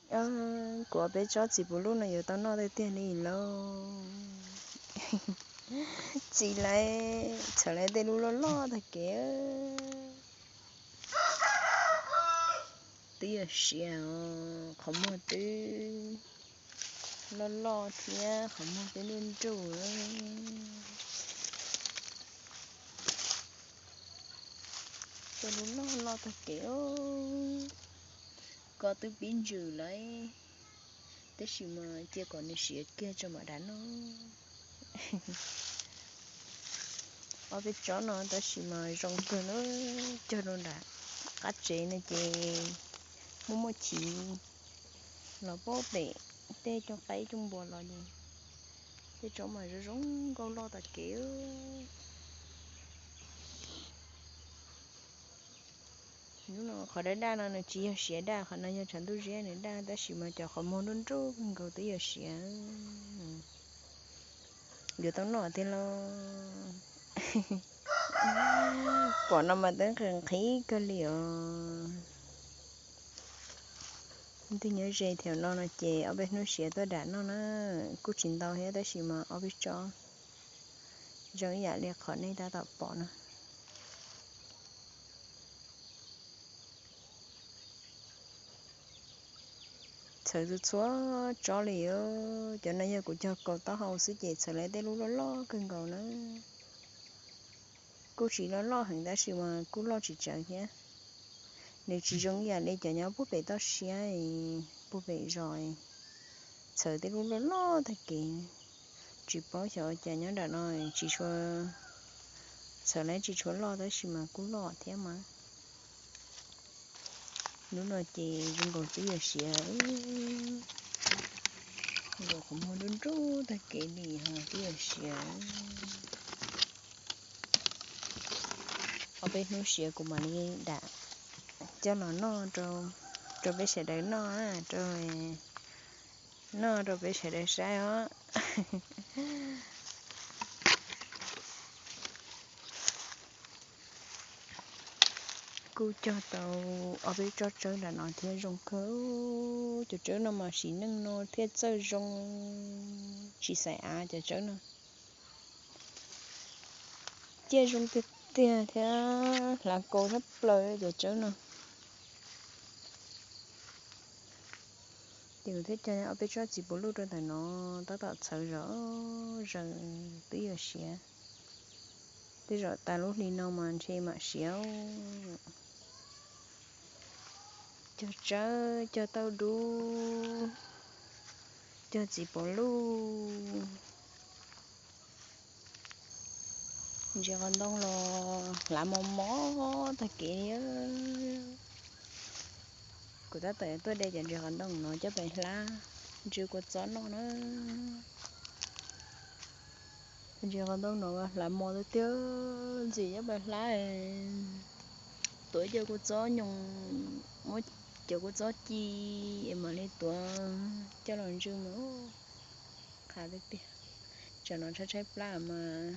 Kuv ob peb tsob txiv puv luj no yuav tau noj tiag tiag li lauj. Txiv lawv txhawm lawv tej lub loj loj tag kev. Twb yog siav os, qhov muag twb loj loj thiab qhov muag twb nruj nruj. Tej lub loj loj tag kev, koj twb pib ntsws lawm, tab sis mas cia kom nws siav kiag tso mam dam noj. Ob peb tsob no tab sis mas zoo kawg na, cog rau nram qab tsev no ces muaj muaj chiv los pab pem tej cooj qaib cooj npua los ces tej tsob mas zoo zoo nkauj loj tas kev. Hnub no qhov daj daj no nws tsis yog siav daj, qhov no yog tshav ntuj ziab nws daj, tab sis mas cov qhov muag nruj nruj kawg nkaus twb yog siav. Yuav tau noj tiag lauj. Pom no mas twb nqhis nqhis kawg li os. Leej twg nyob ze thaum no no ces ob peb hnub siav tuaj dam noj na, kuj tsis ntau thiab tab sis mas ob peb tsob zoo ib yam li qhov nej tab tom pom no. Txhawv txhua txhua tsob li, cov no yog kuv cog kaus taub hau xwb ces txhawv lawv tej lub loj loj kawg nkaus na. Kuj tsis loj loj heev tab sis mas kuj loj tsis tsawg thiab. Nws tsis zoo ib yam li cov nyob puag pem toj siab, puag pem zos, txhawv tej lub loj loj tag kev. Tsis paub xyov cas nyob nram no tsis tshua, txhawv lawv tsis tshua loj tab sis mas kuj loj thiab mas. Hnub no ces zoo nkaus twb yog siav, zoo nkaus qhov muag nruj nruj tag kev li ho twb yog siav. Ob peb hnub siav kuv mam li dam coj los noj rau, rau peb sawv daws noj, rau, noj rau peb sawv daws saib os. Kuj cog tau ob peb tsob tsawb nram no thiab zoo kawg. Cov tsawb no mas sim neej no thiaj txawj zoo, tsis xaiv av cov tsawb no. Ciaj zoo tiag tiag thiab hlav kaus tshaj plaws cov tsawb no. Ces kuv thiaj cog ob peb tsob txiv puv luj rau ntawm no, tab tom txhawv zom zaws twb yuav siav. Twb zaum tas lub hli no mas ntshe mam siav. Cog tsawb, cog tauj dub, cog txiv puv luj. Ntsis qos ntoo los hlav mos mos tag kev li. Kuv tab tom tuaj de cov ntsis qos ntoo no coj pais hlab ntsw kua txob noj na. Ntsis qos ntoo no hlav mos tiag tiag, ntxim coj pais hlab, tuav cov kua txob nyoos, muab cov kua txob ci es mam li tuav coj los ntsw mas qab tiag tiag. Tsam no tshaib tshaib plab mas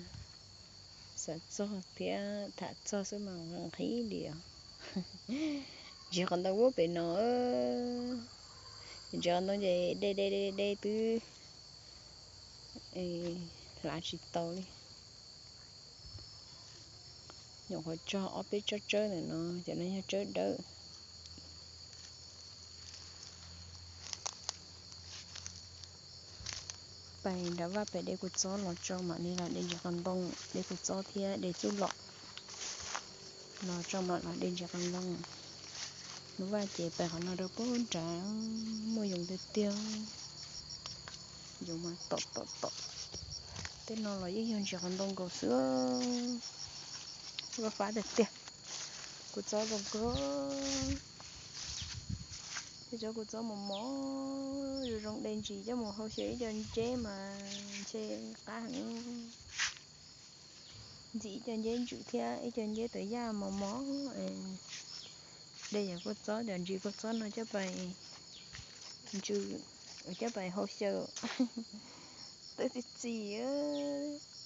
xav txog thiab tham txog xwb mas nqhis li os. Ntsis qos ntoo ub pem no, ntsis qos ntoo ces de de de de twb hlav tsis tau li. Nyuam qhuav tso ob peb tsob tsawb ntawm no, cov no yog tsawb dawb. Pais nram vaj pem de kua txob los tso mam li los de ntsis qos ntoo, de kua txob thiab de txuj lom los tso mam los de ntsis qos ntoo. Lub vaj ces pais qhov no rau puag nrad, muaj yoov tiag tiag, yoov mas tom tom tom. Tej no los yeej yog ntsis qos ntoo nkaus xwb, vaj fab tiag tiag. Kua txob zoo kawg, tej tsob kua txob mos mos zoo zoo de ntsis coj mus hau xyaw ib co nceb mas ntshe qab heev. Ntxim ib co nceb ntsws thiab ib co nceb tawv yaj mos mos, de yam kua txob cov ntsis kua txob no coj pais ntsws, coj pais hau xyaw, twb txi txiv.